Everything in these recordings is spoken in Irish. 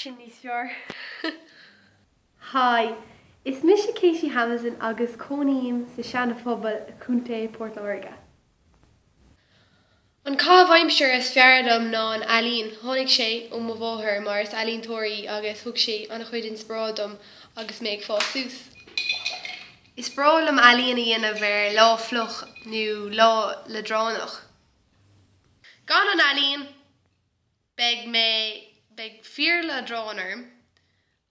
Sin níos fearr. Hi, is mise Katie Hamilton agus cónaím sa Seana-Phobal i Contae Port Láirge. An caitheamh aimsire is fearr liom ná an ealaín. Tháinig sé ó mo mháthair mar is ealaíontóir í agus thug sí an-chuid inspioráid dom agus mé ag fás suas. Is breá liom ealaín a dhéanamh ar lá fliuch nó lá leadránach. Gan an ealaín, beidh mé, beidh fíorleadrán orm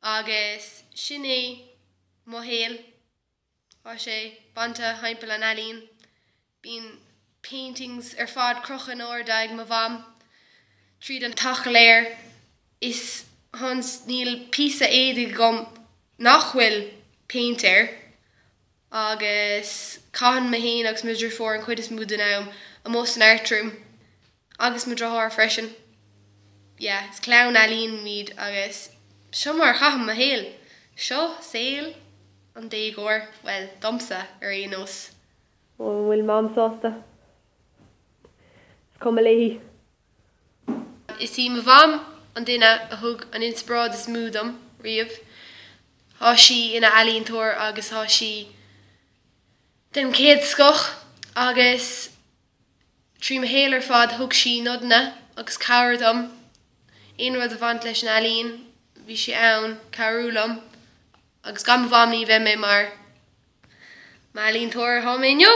agus sin é mo shaol. Tá sé bainte thimpeall an ealaín. Bíonn paintings ar fad crochta in airde ag mo mham tríd an teach go léir. Is níl píosa éadaigh agam nach bhfuil péint air agus caitheann mé féin agus mo dhriofúr an chuid is mó den am amuigh san art room agus mo dheartháir freisin. Yeah, is clann ealaíon muid agus seo mar a chaithim mo shaol. Seo saol an déagóir, bhuel, domsa ar aon nós. An bhfuil Mam sásta? Is cuma léi. Is í mo mham an duine a thug an inspioráid is mó dom riamh. Tá sí ina ealaíontóir agus tá sí den chéad scoth agus trí mo shaol ar fad thug sí nodanna agus cabhair dom. Aon rud a bhaint leis an ealaín, bhí sí ann cabhrú liom. Agus gan mo mham ní bheidh mé mar m'ealaíontóir atá mé inniu!